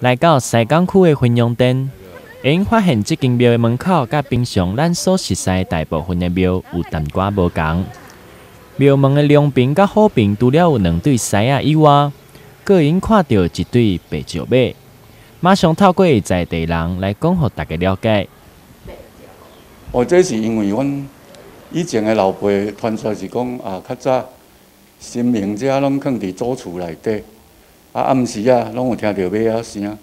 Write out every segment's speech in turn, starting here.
來到西港區的汾陽殿，會用發現這間廟的門口，佮平常咱所熟似大部分的廟有淡寡無仝。廟門的龍爿佮虎爿，除了有兩對獅仔以外，閣會用看著一對白石馬。馬上透過在地人來講，予大家了解。哦，這是因為阮以前的老輩傳說是講啊，較早神明這攏囥佇祖厝內底，啊暗時啊攏有聽著馬仔聲，啊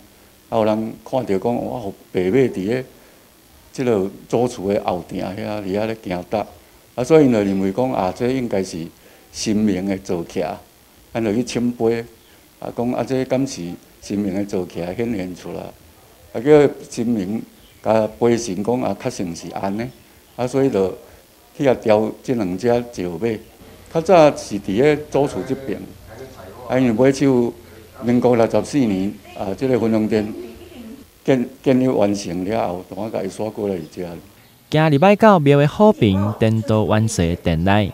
有人看著講哇，白馬佇咧這个祖厝的後埕遐佇遐咧行踏，啊所以𪜶就認為講啊，這應該是神明的坐騎，咱就去聖杯，啊講啊這敢是神明的坐騎顯現出來，啊叫神明共陪神講啊，確實是按呢，啊所以就去共雕這兩隻石馬。較早是佇咧祖厝這爿，啊因為尾手民國64年啊，這个汾陽殿建立完成了後，就我共伊徙過來佇遮。行入來到廟的虎爿顛倒元帥的殿內，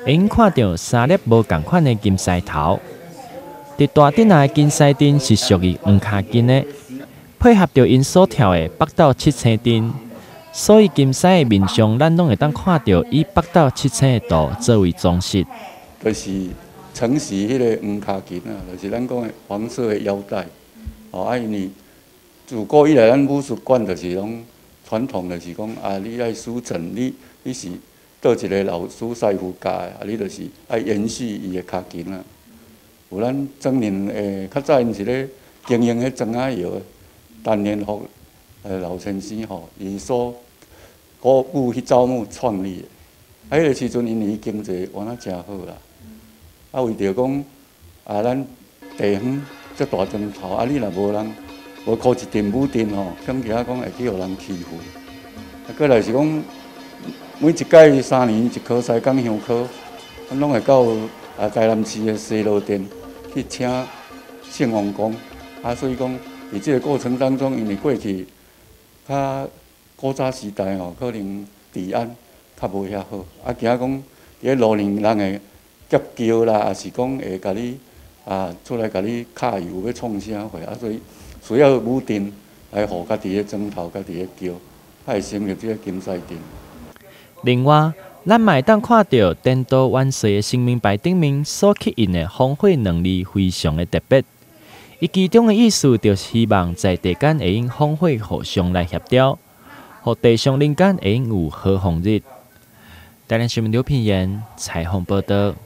會用看著三粒無仝款的金獅頭。佇大殿仔的金獅陣是屬於黃跤金的，配合著𪜶所跳的北斗七星陣，所以金獅的面上，咱攏會當看著以北斗七星的圖作為裝飾。就是承襲彼个黃跤金啊，就是咱講的黃色的腰帶。哦，啊，因為自古以來，咱武術館就是攏傳統，就是講啊，你愛師承，你是佗一个老師師傅教的，啊，你就是愛延續伊的跤筋啊。有咱莊林的較早𪜶是咧經營彼莊仔窯的陳連福老先生吼，伊所鼓舞彼祖母創立的。啊，彼个時陣因為經濟原來誠好啦，啊為著講啊，咱地方遮大莊頭，啊你若無人無箍一陣武陣吼，恐驚講會去予人欺負。啊，過來是講每一屆3年一科西港鄉考，阮攏會到啊台南市的西螺殿去請聖王公。啊，所以講佇這个過程當中，因為過去較古早時代吼，可能治安較無遐好，啊驚講佇咧路面人會劫轎啦，抑是講會共你啊出來共你敲油欲創啥貨，啊所以需要武陣來護家己的莊頭、家己的轎，才會成立這个金獅陣。另外，咱嘛會當看著顛倒元帥的神明牌頂面所刻印的“風火”兩字，非常的特別。伊其中的意思就是希望在地間會用風火互相來協調，予地上人間會用有好風日。台南新聞劉品言採訪報導。